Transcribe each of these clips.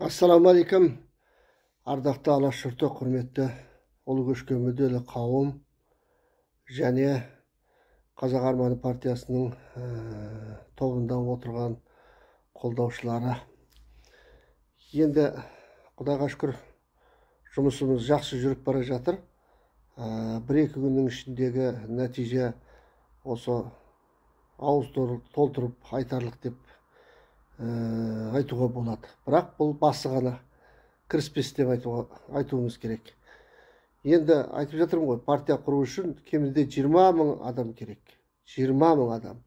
Ассалаумағалейкум, ардақты Алаш жұрты, құрметті ұлы көшкен мүдделі қауым және Қазақ Арманы партиясының тобында отырған қолдаушылары. Енді Құдайға шүкір, жұмысымыз жақсы жүріп бара жатыр. Бір-екі күннің ішіндегі нәтиже осы ауыз толтырып айтарлық деп айтуға болады. Бірақ бұл басы ғана, кіріспес деп айтуымыз керек. Енді айтып жатырмын ғой, партия құру үшін кемінде 20 мың адам керек. 20 мың адам.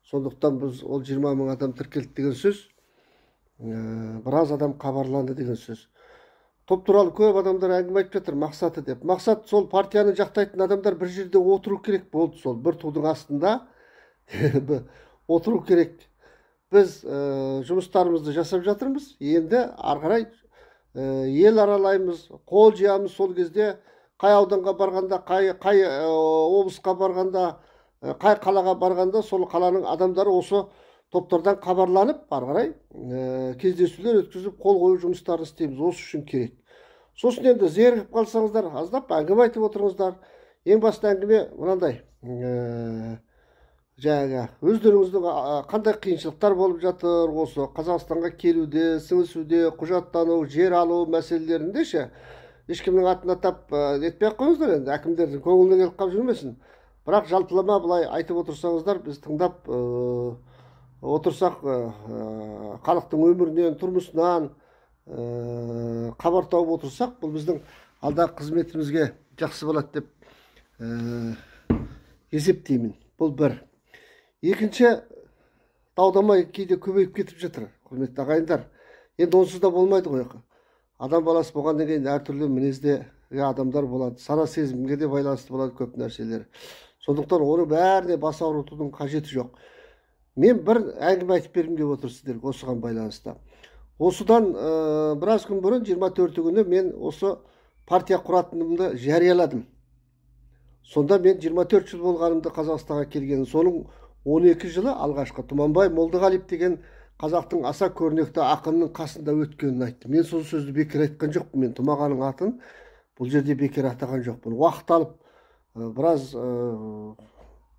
Сондықтан біз ол 20 мың адам тіркелді деген сөз, біраз адам хабарланды деген сөз. Топ туралы көп адамдар әңгіме айтып жатыр, мақсаты деп. Мақсат сол партияны жақтайтын адамдар бір жерде отыру керек болды, сол бір тудың астында отыру керек. Біз жұмыстарымызды жасап жатырмыз. Енді ары қарай ел аралаймыз, қол жиямыз. Сол кезде қай ауданға барғанда, қай облысқа барғанда, қай қалаға барғанда, сол қаланың адамдары осы топтардан хабарланып, ары қарай кездесулер өткізіп, қол қою жұмыстарын істейміз. Осы үшін керек. Сосын енді зерігіп қалсаңыздар, аздап әңгіме айтып отырыңыздар. Ең басты әңгіме мынандай. Жаңағы өздеріңіздің қандай қиыншылықтар болып жатыр осы Қазақстанға келуде, сіңісуде, құжаттану, жер алу мәселелерінде ше, ешкімнің атын атап нетпей ақ қойыңыздар, енді әкімдердің көңіліне келіп қалып жүрмесін. Бірақ жалпылама былай айтып отырсаңыздар, біз тыңдап отырсақ, халықтың өмірінен, тұрмысынан хабар тауып отырсақ, бұл біздің алдағы қызметімізге жақсы болады деп есептеймін. Бұл бір. Екінші, дау-дамай кейде көбейіп кетіп жатыр, құрметті ағайындар. Енді онсыз да болмайды ғой. Адам баласы болғаннан кейін әртүрлі мінезде адамдар болады, сана сезімге де байланысты болады көп нәрселер. Сондықтан оны бәріне бас ауыртудың қажеті жоқ. Мен бір әңгіме айтып бергім келіп отыр сіздерге осыған байланысты. Осыдан біраз күн бұрын, 24 күні мен осы партия құратынымды жарияладым. Сонда мен 24 жыл болғанымды Қазақстанға келгенім, соның 12 жылы алғашқы Тұманбай Молдығалиев деген қазақтың аса көрнекті ақынының қасында өткенін айттым. Мен сол сөзді бекер айтқан жоқпын. Мен Тұмағаның атын бұл жерде бекер атаған жоқпын. Уақыт алып біраз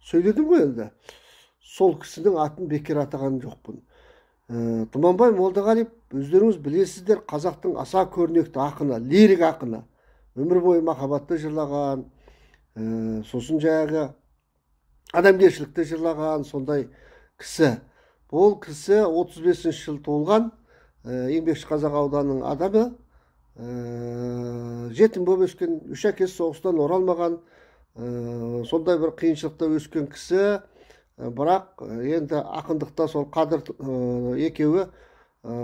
сөйледім ғой енді. Сол кісінің атын бекер атаған жоқпын. Тұманбай Молдығалиев, өздеріңіз білесіздер, қазақтың аса көрнекті ақыны, лирик ақыны. Өмір бойы махаббатты жырлаған, сосын жаңағы адамгершілікті жырлаған сондай кісі. Бұл кісі 35 жыл туылған, Еңбекші Қазақ ауданының адамы, жетім болып өскен, үш әкесі соғыстан оралмаған, сондай бір қиыншылықта өскен кісі. Бірақ енді ақындықта сол Қадыр екеуі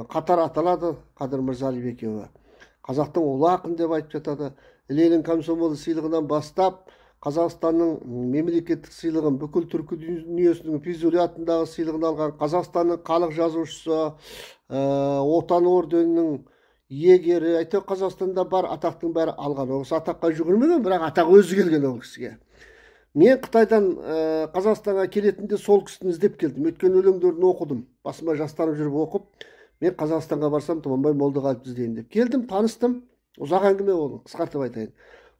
қатар аталады, Қадыр Мырзалиев екеуі. Қазақтың ұлы ақын деп айтып жатады. Ленин комсомолы сыйлығынан бастап, Қазақстанның мемлекеттік сыйлығын, бүкіл түркі дүниесінің Физули атындағы сыйлығын алған, Қазақстанның халық жазушысы, Отан орденінің иегері, әйтеуір Қазақстанда бар атақтың бәрі алған. Ол кісі атаққа жүгірмеген, бірақ атақ өзі келген ол кісіге. Мен Қытайдан Қазақстанға келетінде сол кісіні іздеп келдім. Өйткені өлеңдерін оқыдым. Басыма жастанып жүріп оқып, мен Қазақстанға барсам Тұманбай Молдығалиевті іздеймін деп келдім, таныстым. Ұзақ әңгіме оны, қысқартып айтайын.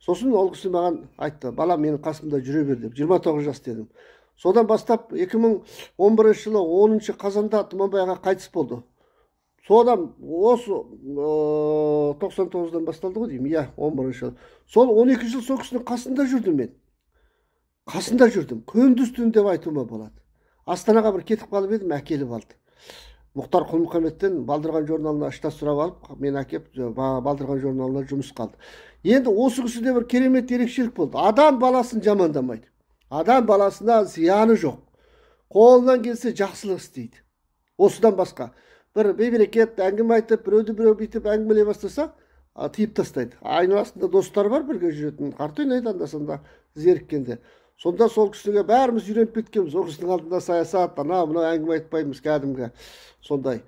Сосын ол кісі маған айтты, бала менің қасымда жүре бер деп, 29 жас дедім. Содан бастап 2011 жылы 10 қазанда Тұманбай аға қайтыс болды. Содан осы 99-дан басталды ғой деймін, иә, 11 жыл. Сол 12 жыл сол кісінің қасында жүрдім мен. Қасында жүрдім, күндіз түн деп айтуыма болады. Астанаға бір кетіп қалып едім, әкеліп алды. Мұхтар Құлмұхамедтен Балдырған журналына штат сұрап алып, мен әкеп Балдырған журналына жұмыс қалды. Енді осы кісіде бір керемет ерекшелік болды. Адам баласын жамандамайды. Адам баласына зияны жоқ. Қолынан келсе жақсылық істейді. Осыдан басқа бір бейберекет әңгіме айтып, біреуді біреу бүйтіп әңгімелей бастаса, тиіп тастайды. Айналасында достары бар, бірге жүретін, қарт ойнайды анда-санда зеріккенде. Сонда сол кісіге бәріміз үйреніп кеткенбіз. Ол кісінің алдында саясат, ана мына әңгіме айтпаймыз кәдімгі. Сондай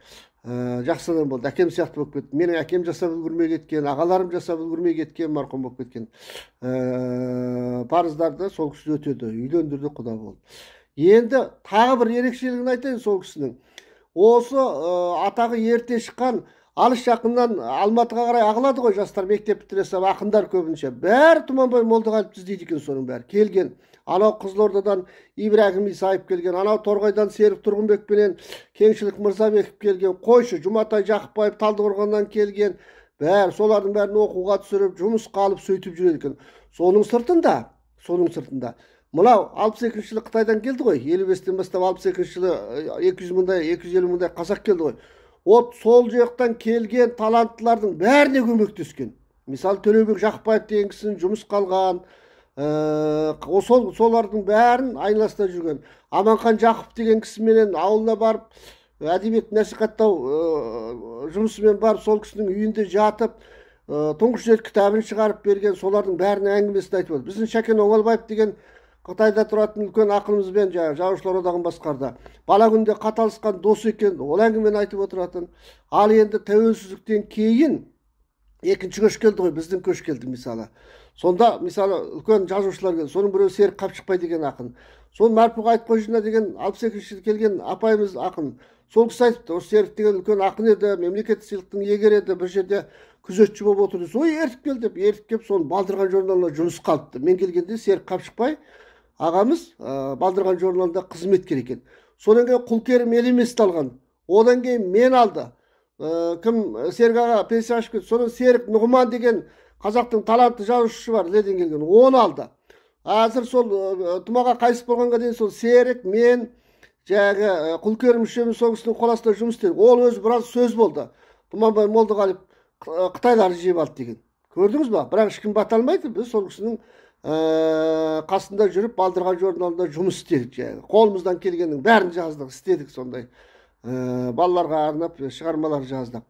жақсы адам болды. Әкем сияқты болып кетті. Менің әкем жасап үлгермей кеткен, ағаларым жасап үлгермей кеткен, марқұм болып кеткен. Парыздарды сол кісі өтеді, үйлендірді, құда болды. Енді тағы бір ерекшелігін айтайын сол кісінің. Осы атағы ерте шыққан Алыс жақыннан Алматыға қарай ағылады ғой жастар, мектеп бітіре салып, ақындар көбінше. Бәрі Тұманбай Молдағалиевті іздейді екен соның бәрі. Келген. Анау Қызылордадан Ибрагим Исаев келген, анау Торғайдан Серік Тұрғынбек пенен Кеңшілік Мырзабеков келген, қойшы Жұматай Жақыпбаев Талдықорғаннан келген. Бәрі солардың бәрін оқуға түсіріп, жұмысқа алып сөйтіп жүреді екен. Соның сыртында мынау 62 жылы Қытайдан келді ғой, 55-тен бастап 62 жылы 200 мыңдай, 250 мыңдай қазақ келді ғой. От сол жақтан келген таланттылардың бәріне көмектескен. Мысалы, Төлеубек Жақыпбаев деген кісінің жұмысқа алған, солардың бәрін айналасында жүрген. Аманхан Жақып деген кісіменен ауылына барып, әдебиет насихаттау жұмысымен барып, сол кісінің үйінде жатып, тұңғыш рет кітабын шығарып берген, солардың бәрінің әңгімесін айтып отыр. Біздің Шәкен Оңалбаев деген Қытайда тұратын үлкен ақынымызбен Жазушылар одағын басқарды. Бала күнде қаталысқан дос екен, ол әңгімені айтып отыратын. Ал енді тәуелсіздіктен кейін екінші көш келді ғой, біздің көш келді мысалы. Сонда мысалы үлкен жазушылар келді. Соның біреуі Серік Қапшықбай деген ақын. Сол Мәрпуға Айтқожина деген 62 жылы келген апайымыз ақын. Сол кісі айтыпты, осы Серік деген үлкен ақын еді, мемлекеттік сыйлықтың иегері еді, бір жерде күзетші болып отырды. Сол ертіп кел деп, ертіп келіп, соны Балдырған журналына жұмысқа алыпты. Мен келгенде Серік Қапшықбай ағамыз Балдырған журналында қызметкер екен. Содан кейін Құлкерім Елеместі алған. Одан кейін мен алды. Кім Серік аға пенсияға шығып кетті. Содан Серік Нұғыман деген қазақтың талантты жазушысы бар, Іледен келген. Оны алды. Қазір сол Тұмаға қайтыс болғанға дейін сол Серік, мен, жаңағы Құлкерім үшеуміз сол кісінің қол астында жұмыс істедік. Ол өзі біраз сөз болды. Тұманбай Молдағалиев қытайларды жеп алды деген. Көрдіңіз ба? Бірақ ешкім бата алмайды. Біз сол кісінің қасында жүріп Балдырған журналында жұмыс істедік. Жаңағы қолымыздан келгеннің бәрін жаздық, істедік сондай. Балаларға арнап шығармалар жаздық.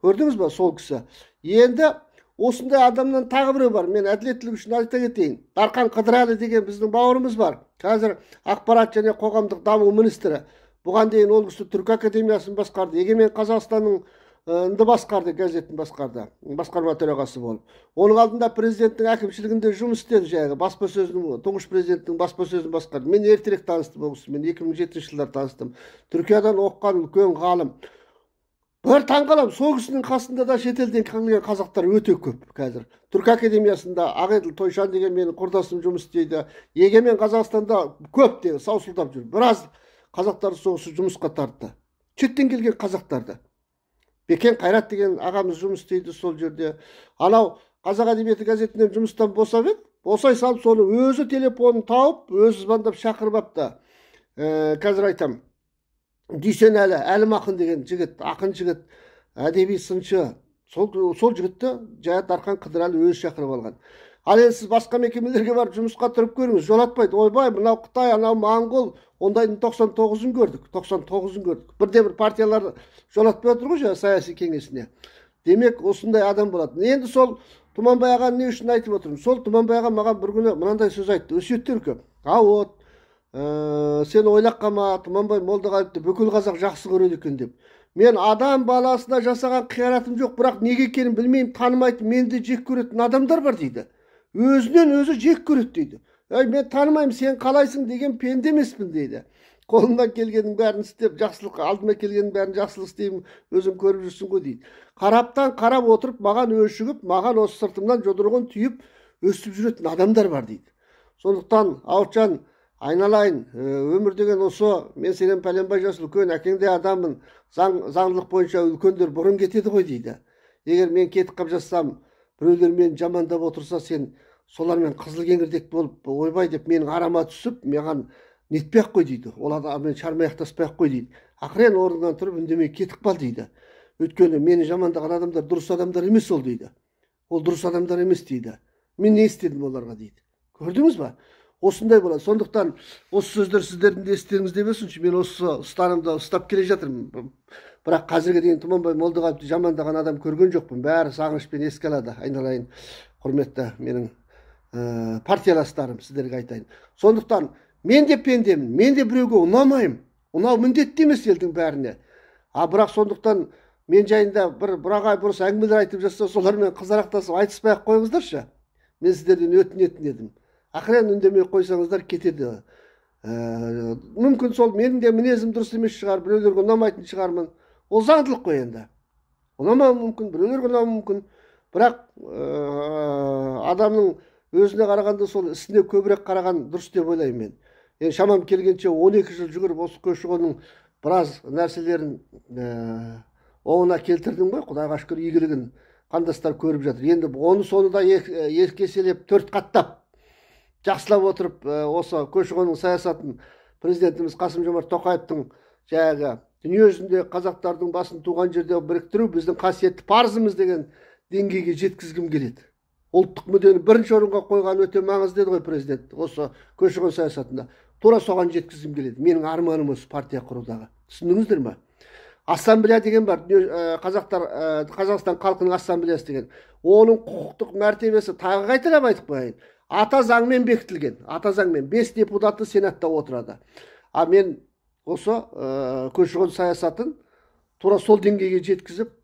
Көрдіңіз ба, сол кісі. Енді осындай адамнан тағы біреу бар. Мен әділеттілік үшін айта кетейін. Дархан Қыдырәлі деген біздің бауырымыз бар. Қазір ақпарат және қоғамдық даму министрі. Бұған дейін ол кісі Түркі академиясын басқарды. Егемен Қазақстанның басқарды, газетін басқарды, басқарма төрағасы болып. Оның алдында президенттің әкімшілігінде жұмыс істеді, жаңағы баспасөзінің, тұңғыш президенттің баспасөзін басқарды. Мен ертерек таныстым ол кісімен, 2007 жылдары таныстым. Түркиядан оқыған үлкен ғалым. Бір таңғаламын, сол кісінің қасында да шетелден келген қазақтар өте көп қазір. Түркі академиясында Ағеділ Тойшан деген менің құрдасым жұмыс істейді. Егемен Қазақстанда көп деген саусылдап жүр. Біраз қазақтарды соғысы жұмысқа тартты. Шеттен келген қазақтарды. Бекен Қайрат деген ағамыз жұмыс істейді сол жерде. Анау Қазақ әдебиеті газетінен жұмыстан босап еді, босай салып соны өзі телефонын тауып, өзі звондап шақырып апты. Қазір айтам. Дүйсенәлі Әлім ақын деген жігіт, ақын жігіт, әдеби сыншы. Сол жігітті Жая Дархан Қыдырәлі өзі шақырып алған. Ал енді сіз басқа мекемелерге барып жұмысқа тұрып көріңіз, жолатпайды. Ойбай, мынау Қытай, анау Моңғол, ондайдың 99-ын көрдік, 99-ын көрдік. Бірде-бір партиялар жолатпай отыр ғой жаңа саяси кеңесіне. Демек, осындай адам болады. Енді сол Тұманбай ағаны не үшін айтып отырмын? Сол Тұманбай аға маған бір күні мынандай сөз айтты. Өсиеттер көп. Ауыт, сен ойлап қалма, Тұманбай Молдағалиевті бүкіл қазақ жақсы көреді екен деп. Мен адам баласына жасаған қиянатым жоқ, бірақ неге екенін білмеймін, танымайтын, мені де жек көретін адамдар бар дейді. Өзінен өзі жек көреді дейді. Әй, мен танымаймын, сен қалайсың деген пенде емеспін дейді. Қолымнан келгеннің бәрін істеп, жақсылық, алдыма келгеннің бәрін жақсылық істеймін, өзің көріп жүрсің ғой дейді. Қараптан қарап отырып, маған өшігіп, маған осы сыртымнан жұдырығын түйіп, өстіп жүретін адамдар бар дейді. Сондықтан, Ауытжан, айналайын, өмір деген осы, мен сенен пәленбай жас үлкен, әкеңдей адаммын, заңдылық бойынша үлкендер бұрын кетеді ғой дейді. Егер мен кетіп қап жатсам, біреулер мені жамандап отырса, сен солармен қызыл кеңірдек болып, ойбай деп менің арама түсіп, маған нетпей ақ қой дейді. Ол адаммен шармаяқтаспай ақ қой дейді. Ақырен орнынан тұрып үндемей кетіп қал дейді. Өйткені мені жамандаған адамдар дұрыс адамдар емес ол дейді. Ол дұрыс адамдар емес дейді. Мен не істедім оларға дейді. Көрдіңіз ба? Осындай болады. Сондықтан осы сөздер сіздердің де естеріңізде болсыншы. Мен осы ұстанымды ұстап келе жатырмын. Бірақ қазірге дейін Тұманбай Молдағалиевті жамандаған адам көрген жоқпын. Бәрі сағынышпен еске алады. Айналайын, құрметті менің партияластарым, сіздерге айтайын. Сондықтан мен де пендемін, мен де біреуге ұнамаймын. Ұнау міндетті емес елдің бәріне. А бірақ сондықтан мен жайында бір ағай бұрыс әңгімелер айтып жатса, солармен қызарақтасып айтыспай ақ қойыңыздаршы. Мен сіздерден өтінетін едім. Ақырын үндемей қойсаңыздар кетеді. Мүмкін сол менің де мінезім дұрыс емес шығар, біреулерге ұнамайтын шығармын. Ол заңдылық қой енді. Ұнамауы мүмкін, біреулерге ұнауы мүмкін. Бірақ адамның өзіне қарағанда сол ісіне көбірек қараған дұрыс деп ойлаймын мен. Енді шамам келгенше 12 жыл жүгіріп осы көші-қонның біраз нәрселерін оңына келтірдім ғой, Құдайға шүкір, игілігін қандастар көріп жатыр. Енді оны соны да екі еселеп, төрт қаттап жақсылап отырып, осы көші-қонның саясатын президентіміз Қасым-Жомарт Тоқаевтың жаңағы дүние жүзінде қазақтардың басын туған жерде біріктіру біздің қасиетті парызымыз деген деңгейге жеткізгім келеді. Ұлттық мүддені бірінші орынға қойған өте маңызды деді ғой президент осы көші-қон саясатында. Тура соған жеткізгім келеді. Менің арманым осы партия құрудағы. Түсіндіңіздер ме? Ассамблея деген бар, қазақтар, Қазақстан халқының ассамблеясы деген. Оның құқықтық мәртебесі, тағы қайталап айтып қояйын, ата заңмен бекітілген. Ата заңмен 5 депутаты сенатта отырады. А мен осы көші-қон саясатын тура сол деңгейге жеткізіп,